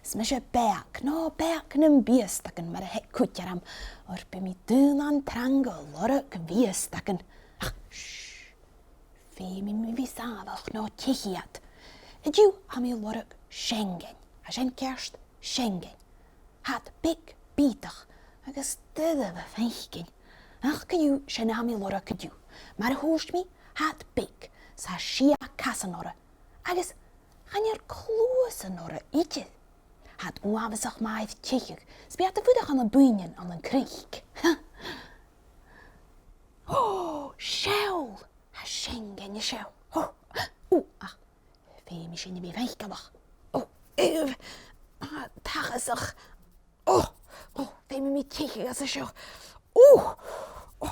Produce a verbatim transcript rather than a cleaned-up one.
Is mise Beag, no Beag nam Biastagan mar a th' aig cuid orm, oir bidh mi daonnan trang a' lorg bhiastagan. Ach, sh! Feumaidh mi bhith sàmhach no teicheadh iad. An-diugh tha mi a' lorg seangain, tha sin ceart, seangain. Tha iad beag bìodach agus doirbh a fhaicinn. Ach co-dhiù, sin a tha mi a' lorg an-diugh. Mar a thuirt mi, tha iad beag, 's tha sia casan orra, agus chan eil cluasan orra idir. Tha iad uabhasach math air teicheadh, 's bidh iad a' fuireach ann am buidhnean ann an craic. Ò, seall! Tha seangain an seo. Ò, ù, ach, feumaidh sinn a bhith faiceallach. Ò, ugh, ah, tachasach. Ò, ò, feumaidh mi teicheadh às a seo. Ò, ò,